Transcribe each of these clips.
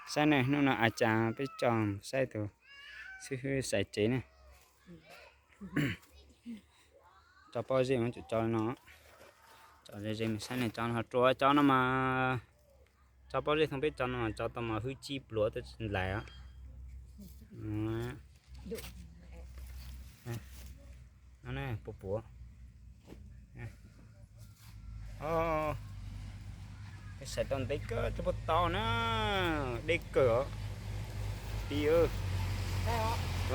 Saib ne, hnub no a cas peb tso saib tus xib hwb xaiv tsev ne. Tso pob zeb, tso no, tso ze ze mus saib ne, tso no rua, tso no mas, tso pob zeb thooj peb tso no mas tso tau mas hwj tsib pluav tuaj nlais os. No ne, puas puav. Peb xaiv tau ntev kawg, tsis puas tau na. Deb kawg os. Tib,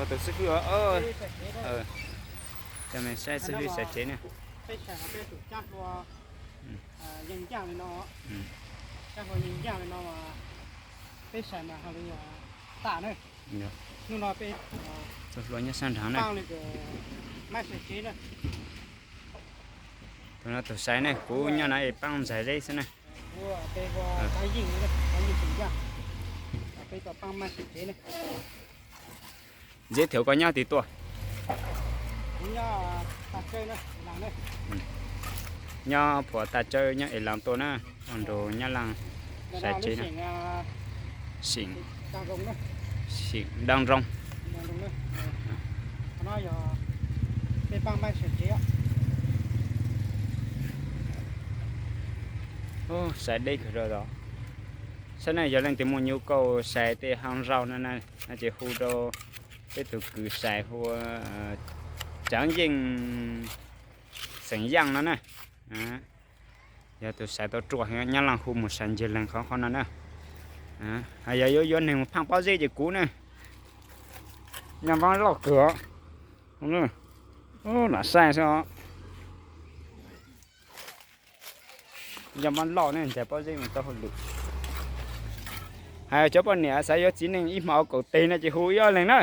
tus xib hwb os. Coj mus saib xib hwb xaiv tsev na. Yeej ncaj li no, ncaj li no, peb xaiv mas hais li tas na. Hnub no peb tus hluas nyob sab nraud na. Tus no tus xaiv ne, kuv nyob no es paab ntxhais zeb xwb na. Giới thiệu koj nyob twg tuaj? Nyob Phuam Tag Tsawb, nyob Es Laas tuaj na, ua nrug Nyab Laj xaiv tsev na. Xeem, xeem Dab Nroo. Xaiv deb kawg rau tod. Saib na, yog leej twg muaj ncu kauj xaiv tej hab zaug no na, no ces hu rau peb tus kwv xaiv hu ua Tsaav Yeej, xeem Yaaj no na. Yog tus xaiv tau ruam heev Nyab Laj hu mus xaiv ncig leeg qhov qhov no na. Hos yog yuav yuav neeg mus phaaj pob zeb ces kuv ne. Nyob Npab Lauj kawg os. Lam saib xwb os. Nyob Npab Lauj ne, ntxhais pob zeb mus tau hauj lwm. Hais cov poj niam xav yuav txiv neej ib hmo kaum teg no ces hu ib ob leeg na.